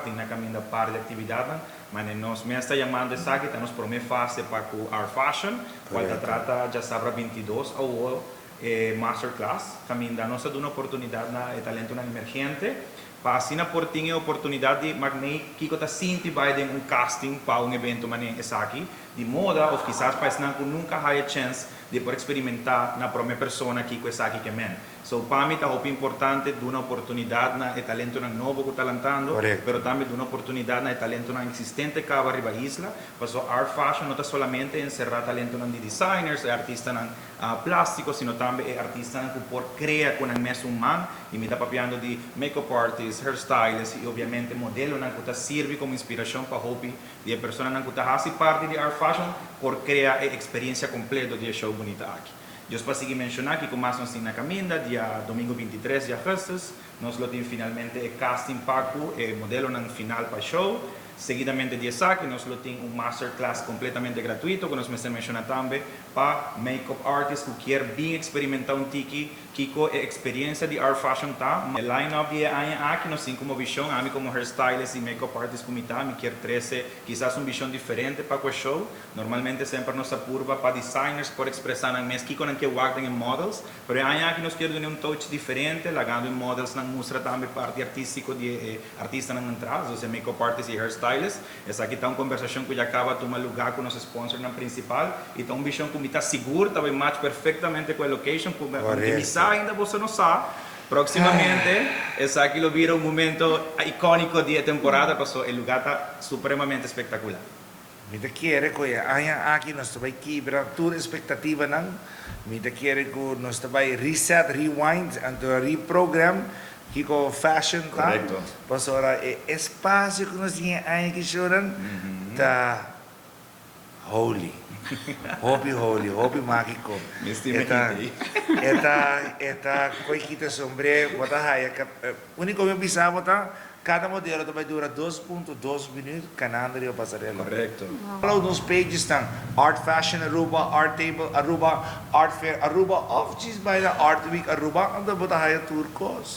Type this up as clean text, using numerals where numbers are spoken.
Tin na caminda par di actividad, mas nos mes ta yamando esaki, ta nos prome fase pa cu Art Fashion, cual ta trata diasabra 22 awo, masterclass, caminda nos ta duna oportunidad na talento na emergente, pa asina por tin oportunidad di mira kico ta sinti bay den un casting pa un evento manera esaki, di moda, of kisas pa esnan cu nunca haya chance di por experimenta na prome persona kico esaki kiermen. So, pa mi ta hopi importante duna oportunidad na e talento nan nobo cu ta lantando, pero tambe duna oportunidad na e talento nan existente caba riba isla. Paso Art Fashion no ta solamente encera talento nan di designers, e artista nan plastico, sino tambe e artista nan cu por crea cu nan mes man, y mi ta papiando di makeup artists, hairstylists y obviamente modelo nan cu ta sirbi como inspiracion pa hopi di e persona nan cu ta hasi parti di Art Fashion por crea e experiencia completo di e show bunita aki. Dios pa sigui menciona cu mas nos tin na caminda, diadomingo 23 di augustus, nos lo tin finalmente e casting pa cu e modelo nan final pa show. Seguidamente di esaki, nos lo tin un masterclass completamente gratuito, cu nos mester menciona tambe, pa makeup artist cu kier bin experimenta un tiki, kico e experiencia di Art Fashion ta. E line-up di aña aki, nos tin como vision, ami como hairstylist y makeup artist cu mi ta, mi kier trece kisas un vision diferente pa e show. Normalmente semper nos a purba pa designers por expresa nan mes kico nan kier wak den models, pero aña aki nos kier duna un touch diferente, lagando e models nan mustra tambe parti artistico di artista nan atras, osea makeup artist y hairstylist. Esaki ta un conversacion cu ya caba a tuma lugar cu nos sponsor nan principal y ta un vision cu mi ta sigur ta bay match perfectamente cu e location, cu mi sa ainda bo no sa. Proximamente, esaki lo bira un momento iconico di temporada, paso e lugar ta supremamente espectacular. Mi ta kere cu aña aki nos ta bay kibra tur expectativa nan. Mi ta kere cu nos ta bay reset, rewind, and reprogram kico fashion ta. Pasobra e espacio cu nos tin aña aki shoran ta holy. Hopi holy, hopi magico. Misty. Eta coi kita sombre, bota haya, unico mi bisa bota, cada modelo tambe dura 2.2 minuut canando riba pasarela. Follow nos pages tan Art Fashion Aruba, Art Table Aruba, Art Fair Aruba, of just by the Art Week Aruba, anto bo ta haya tur cos.